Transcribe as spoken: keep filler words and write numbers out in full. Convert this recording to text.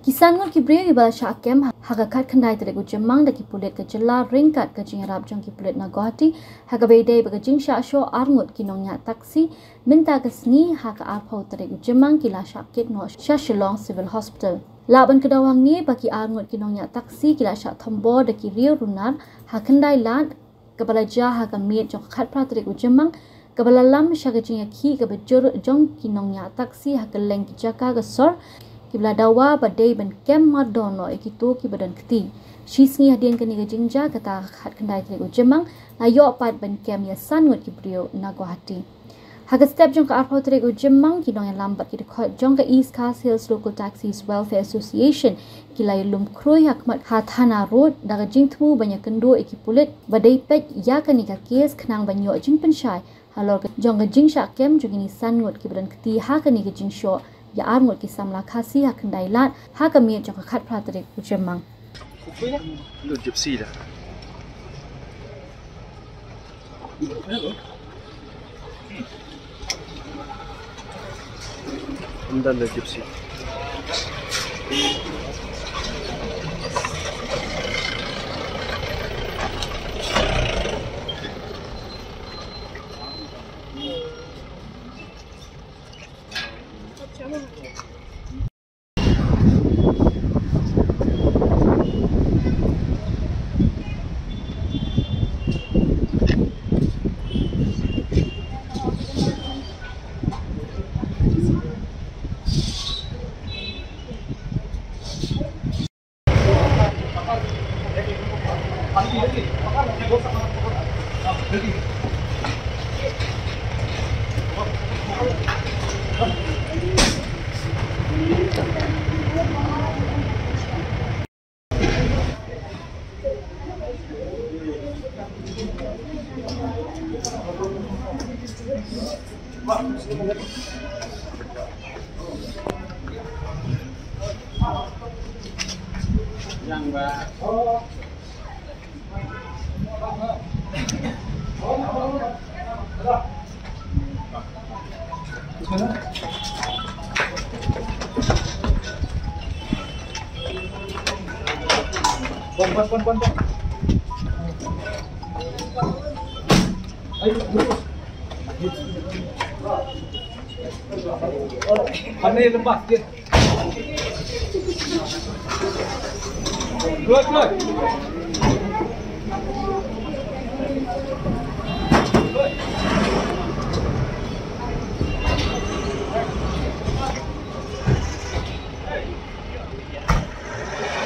Ki san ngut ki briew kiba la shah kem ha ka khatkhyndai tarik u Jymmang da ki pulit ka jylla ryngkat ka jingïarap jong ki pulit na Guwahati, ha kaba ïadei bad ka jingshah shoh arngut ki nongñiah taksi mynta ka sngi ha ka arphew tarik u Jymmang ki la shah kit noh sha Shillong Civil Hospital. Lah ban kdew hangne ba ki arngut ki nongñiah taksi ki la shah thombor da ki riew runar ha khyndai lad, kaba la jia ha ka miet jong ka khatphra tarik u Jymmang, kaba la lam sha ka jingïakhih kaba jur jong ki nongñiah taksi ha kylleng ki jaka ka sor, kiba la dawa ba dei ban kem mardor noh ïa kito kiba don kti. Shi sngi hadien kane ka jingjia, kata ka khatkhyndai tarik u Jymmang, la ïoh pat ban kem ïa san ngut ki briew na Guwahati. Ha ka step jong ka arphew tarik u Jymmang, ki nongïalam bad ki dkhot jong ka East Khasi Hills Local Taxis Welfare Association ki la ïalum khrui ha khmat ha Thana Road da ka jingthmu ban ïakynduh ïa ki pulit ba dei peit ïa kane ka kes khnang ban ïoh jingpynshai halor ka jong ka jingshah kem jong kine san ngut kiba don kti ha kane ka jingshoh ïa arngut ki samla Khasi ha khyndai lad ha ka miet jong ka khatphra tarik u Jymmang. Lo Gypsy da. Ym don da Gypsy. Pon, pon, pon, pon, pon. Ayo, lurus. Pane lepas dia. Keluar, keluar.